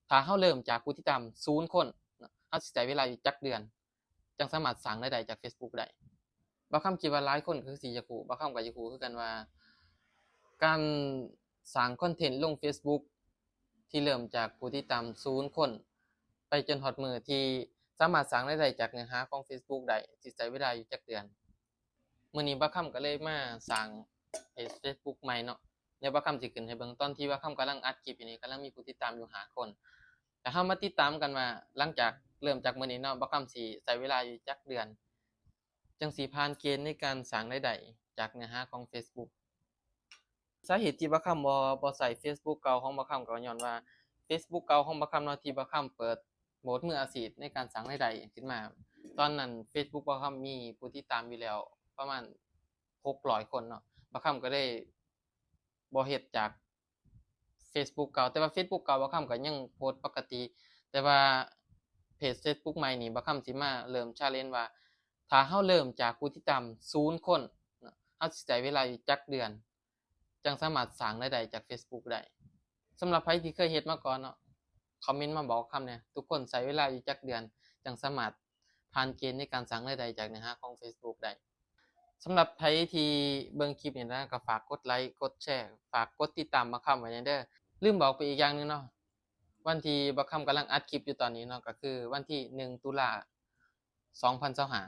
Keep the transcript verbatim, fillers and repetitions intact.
ถ้าเฮาเริ่มจากผู้ติดตามศูนย์คนเนาะ เฮาสิใช้เวลาอยู่จักเดือน จั่งสามารถสร้างรายได้จาก Facebook ได้ บ่าวคำคิดว่าหลายคนก็คือสิอยากรู้ บ่าวคำก็อยากรู้คือกันว่า การสร้างคอนเทนต์ลง Facebook ที่เริ่มจากผู้ติดตามศูนย์คน ไปจนฮอดมื้อที่สามารถสร้างรายได้จากเนื้อหาของ Facebook ได้ สิใช้เวลาอยู่จักเดือน มื้อนี้บ่าวคำก็เลยมาสร้างเพจ Facebook ใหม่เนาะ เดี๋ยวบ่าวคำสิขึ้นให้เบิ่ง ตอนที่บ่าวคำกำลังอัดคลิปอยู่นี่ กำลังมีผู้ติดตามอยู่ห้าคน แต่เฮามาติดตามกันว่า หลังจากเริ่มจากมื้อนี้เนาะ บ่าวคำสิใช้เวลาอยู่จักเดือน จั่งสิผ่านเกณฑ์ในการสร้างรายได้จากเนื้อหาของ Facebook สาเหตุที่บ่าวคำบ่ บ่ใช้ Facebook เก่าของบ่าวคำก็ย้อนว่า Facebook เก่าของบ่าวคำเนาะ ที่บ่าวคำเปิดโหมดมืออาชีพในการสร้างรายได้ขึ้นมา ตอนนั้น Facebook บ่าวคำมีผู้ติดตามอยู่แล้วประมาณหกร้อยคนเนาะ บ่าวคำก็ได้บ่เฮ็ดจาก Facebook เก่า แต่ว่า Facebook เก่าบ่าวคำก็ยังโพสต์ปกติ แต่ว่าเพจ Facebook ใหม่นี่บ่าวคำสิมาเริ่ม challenge ว่า ถ้าเฮาเริ่มจากผู้ติดตามศูนย์คนเนาะ เฮาสิใช้เวลาอยู่จักเดือน จั่งสามารถสร้างรายได้จาก Facebook ได้ สำหรับไผที่เคยเฮ็ดมาก่อนเนาะ คอมเมนต์มาบอกคำแหน่ ทุกคนใช้เวลาอยู่จักเดือน จั่งสามารถผ่านเกณฑ์ในการสร้างรายได้จากเนื้อหาของ Facebook ได้ สำหรับไผที่เบิ่งคลิปนี้นะ ก็ฝากกดไลค์ กดแชร์ ฝากกดติดตามบ่าวคำไว้แหน่เด้อ ลืมบอกไปอีกอย่างหนึ่งเนาะ วันที่บ่าวคำกำลังอัดคลิปอยู่ตอนนี้เนาะ ก็คือวันที่หนึ่งตุลา สองพันยี่สิบห้า